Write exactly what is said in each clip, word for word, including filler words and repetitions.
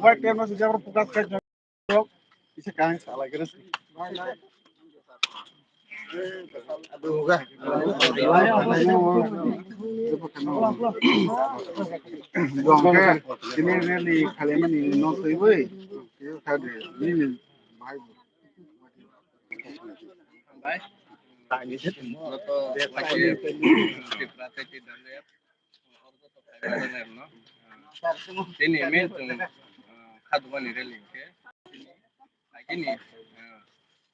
White time no sijak focus kai jok. Isa kain salai kena. Aduh ga. Dongke ini rally kalian ini no tui woi. Kita tadi ini. Bai. Tani sih. Tripura State T W F. Tini main chwng, ah, khadumani rally khe tini, ah,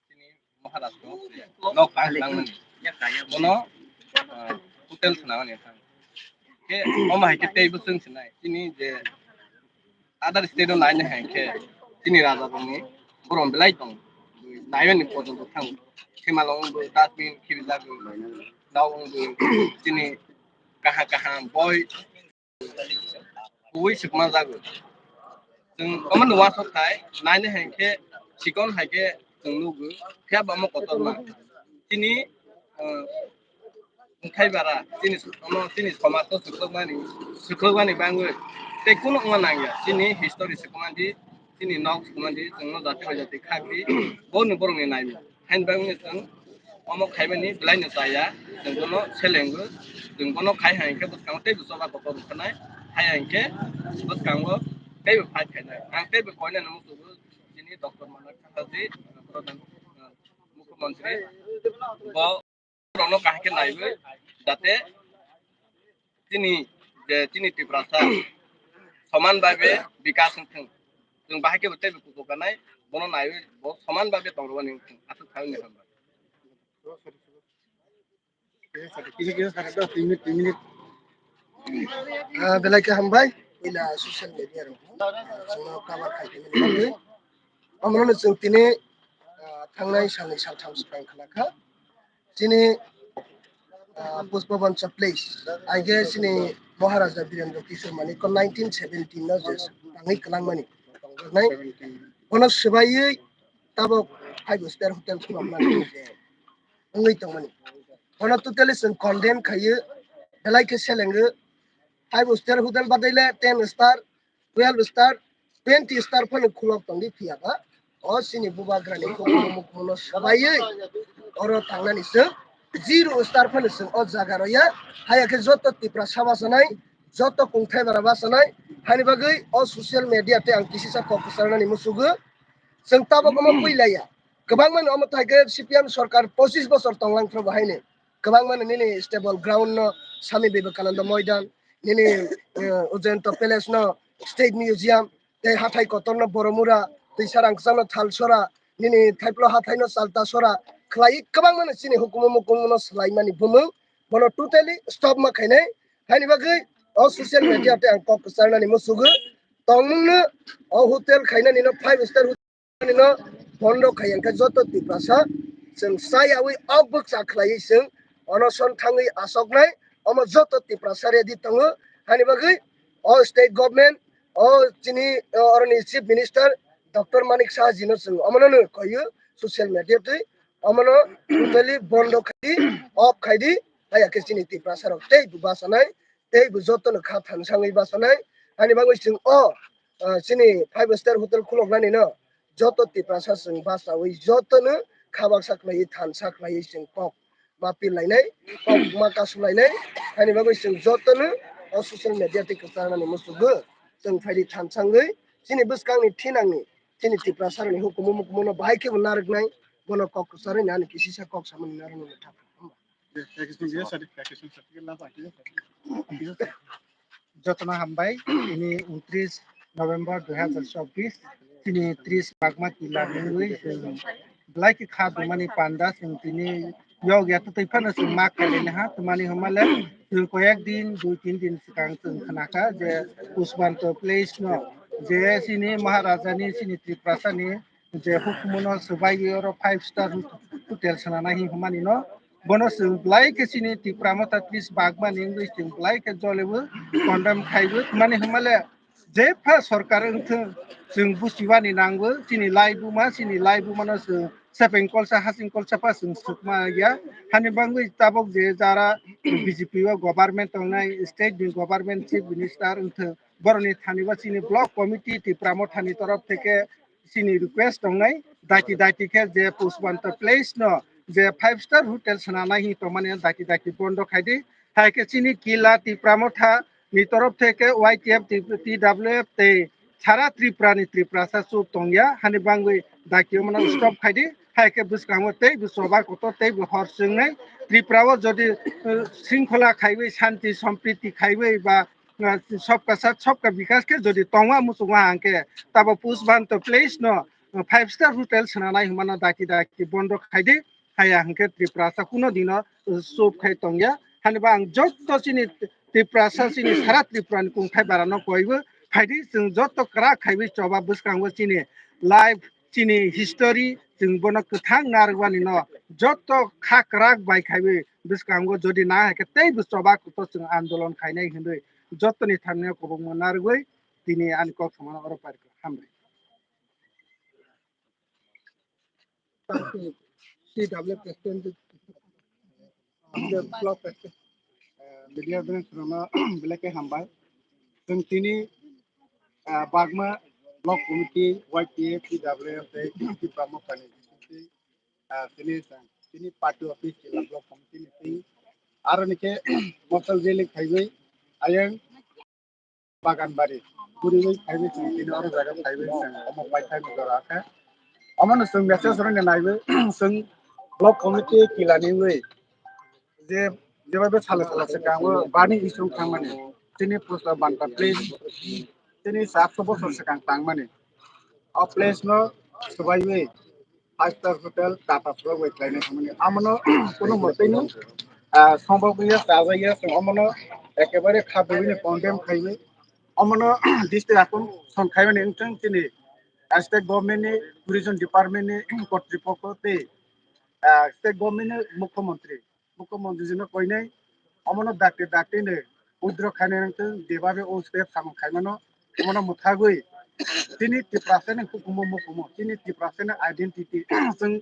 tini Maharaj no nok kang nangmani. Bono, ah, hotel swnamani thang. Khe omo hai khe tei bwswng sinai. Tini je other state o naina hai khe tini raja rokni borom belai tong. Naimani pojonto thang. Khimalong bo dustbin khibijagwi. Dao wngwi tini kaham kaham boi kuwi swkma jago. Chwng omo no uansuk khai, naina hai khe chikon hai khe chwng nugo, phiya bo omo kotorma. Chini, uh, wngkhai bara, chini, omo chini somaj no swkokmani, swkokmani bangwi tei kunu wngna nangya. Chini history swkmani, chini nok swkmani, chwngno jati bai jati khakri, borokni borokni naimung. Haini bagwi chwng omo khaimani belai no chaya, chwng bono selengo, chwng bono khai hai khe bwskango teibo choba kotor rwkhanai, hai hai khe bwskango teibo fight khainai. Ang teibo koinani muchungo chini Doctor Manik Saha ji, Pradhan, uh, Mukhyamantri, bo borokno kaham khe naiwi, jate chini je chini Tiprasa soman bhabe bikas wngthung. Chwng bahai khe bo teibo kuchuk kanai, bono naiwi bo soman bhabe tongrwani wngthung. Aswk khaui ni hambai. Ah, belai khe hambai, puila social media rok, ah, chwngno cover khai tongmani bagwi. Omono chwng tini, ah, thangnai salni saltham swkang khna kha. Chini, ah, Pushpavancha place, aige chini Maharaja Birendra Kishore Manikya nineteen seventeen no je tangwi kwlangmani tongjaknai. Bono swbaiwi tabok five star hotel khulokmani je wngwi tongmani. Bono totally chwng condemn khaiwi belai khe selengo. Five star hotel badai le ten star, twelve star, twenty star phano khulok tongdi phiya ba. O chini bubagrani kokno mukhuno swbaiwi oro tangnani chwng zero star phano chwng o jaga roya. Haya khe joto Tiprasa bachanai, joto kungthai bara bachanai, hani bagwi o social media tei ang kisisa kok kwcharnani musugo. Chwng tabok omo puilaya. Kwbangmani omo thaikhe C P M sorkar pochis bochor tonglang phuru bo haino. Kwbangmani nini stable ground no Swami Vivekananda Moidan, nini, eh, Ujjayanta Palace no State Museum, tei hathai kotor no Boromura, twi sarang kwchang no Thalsora, nini thaiplo hathai no Chaltasora, khlai kwbangmani chini hukumu mukumu no swlaimani bumung, bono totally stop ma khainai. Haini bagwi o social media tei ang kok kwcharnani musugo, tongmungno o hotel khainani no five star no bondo khai hwnkhe joto Tiprasa chwng chayawi ok bwkcha khlaiwi chwng onoson thangwi asoknai, omo joto Tiprasa ready tongo. Hani bagwi o state government, o chini, o, oroni chief minister Doctor Manik Saha jino chwng omono no koiyo social media twi omono totally bondo khai di, off khai di, haya khe chini Tiprasa rok tei bo bachanai. Tei bo jotono kha thansangwi bachanai. Ani bagwi chwng o, ah, chini five star hotel khuloknani no joto Tiprasa chwng bachawi jotono kha baksa khlaiwi thansa khlaiwi chwng kok ma pil lainai, kok ma kasu lainai. Ani bagwi chwng jotono o social media tei kwcharnani musugo chwng phaidi thansangwi chini bwskangni thinangni chini Tiprasa rokni hukumu mukumu no bahai khe bo narwknai, bono kok kwcharwi ani kisisa kok samani narwknai thang. Jotono hambai, tini untris November dui hazar chobbish, tini tris Magma Tila nungwi, belai khe kha dumani panda, chwng tini yog ya twtwi phano chwng ma khailai ha, twmani hwnmale chwng koyek din, dui tin din swkang chwng khna kha je Pushpavancha place no, je chini Maharaja ni, chini Tiprasa ni, je hukumu no swbaiwi oro five star hotel swnanai hinwi hwnmani no, bono chwng belai khe chini Tipra Motha tris bagmani wngwi chwng belai khe jolibo condemn khaibo, mani hwnmale jepha sorkar wngthwng chwng buchiwani nango, chini laibuma, chini laibuma no chwng sepeng kolsa, hasing kolsa pha chwng sukma ya, hani bangwi tabok je jara B J P o government tongnai, state ni government chief minister wngthwng, Boroni thani bo chini block committee Tipra Motha ni torof theke chini request tongnai, daiti daiti khe je Pushpanta Place no je five star hotel swnanai hin tongmani daiti daiti bondo khai di. Hai khe chini Kila Tipra Motha ni torof theke Y T F, T W F tei sara Tripura ni Tiprasa chup tongya, hani bangwi daiti mano stop khai di. Hai khe bwskango tei bo choba kotor tei bo hor chwngnai. Tripura o jodi, eh, shringkhola khaiwi, shanti sompriti khaiwi ba, eh, sobka sat sobka bikas khe jodi tongma muchungma hangkhe tabo Pushpanta Place no, eh, five star hotel swnanai hwnmano daiti daiti bondo khai di. Haya hwnkhe Tiprasa kuno dino, uh, chup khai tongya. Haniba ang jotto chini Tiprasa, chini sara Tripura ni kungthai bara no koibo phaidi, chwng jotto kwrak khaiwi choba bwskango chini life, chini history, chwng bono kwthang narwani no jotto kha kwrak bai khaiwi bwskango, jodi na hai khe tei bo choba kotor chwng andolon khainai hinwi jottoni thangnaio kwbangma narwgwi tini ani kok samano oro pairwkha. Hambai. T W President, Block President, eh, media brench rokno belai khe hambai. Chwng tini, eh, Bagma Block Committee, Y T F, T W F tei Tipra Motha ni, eh, tini, tini party office Kila Block Committee ni twi aro ni khe motor rally khaiwi ayang Baganbari, guriwi phaiwi chwng tini oro jaga phaiwi chwng omo paithakni jora khe. Omono chwng message rwna naiwi chwng block committee Kila ni wngwi je, jeba be sala sala swkang o bani isung thangmani, tini Pushpanta Place, tini saatso bosor swkang tangmani. O place no swbaiwi five star hotel Tata Floor bai khlaina thangmani. Amono kuno mwtwino, ah, sombok ya, chaja ya, chwng omono ekebare kha dugwini condemn khaiwi. Omono district akon son khaimani wngthang chini, ah, state government ni tourism department ni kotripokho tei, ah, state government ni mukhyamantri, mukhyamantri jino koinai omono dakti dakti ni withdraw khaina wngthang, jebabe o step samung khaimano omono mwthagwi chini Tiprasa ni hukumu mukhumu, chini Tiprasa ni identity chwng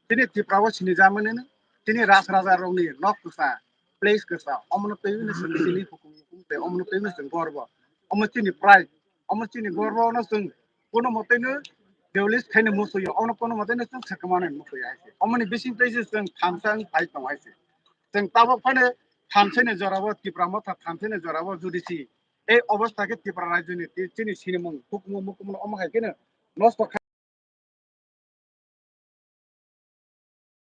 chini Tipra o sinijamani, chini ras raja rokni nok kwsa, place kwsa, omono twiwi no chwng chini hukum hukum tei omono twiwi no chwng gorbo. Omo chini pride, omo chini gorbo no chwng kono moteno demolish khaina musuyo, omono kono moteno chwng swkmani musuyo hai se. Omoni bising tei se chwng thamsa wng phai tongo hai se. Chwng tabuk phano thamsani jorao Tipra Motha thamsani jorao jodi si ei obostha khe Tipra rajyoni tei chini sinimung hukumu mukumu omo hai kheno nosto kha.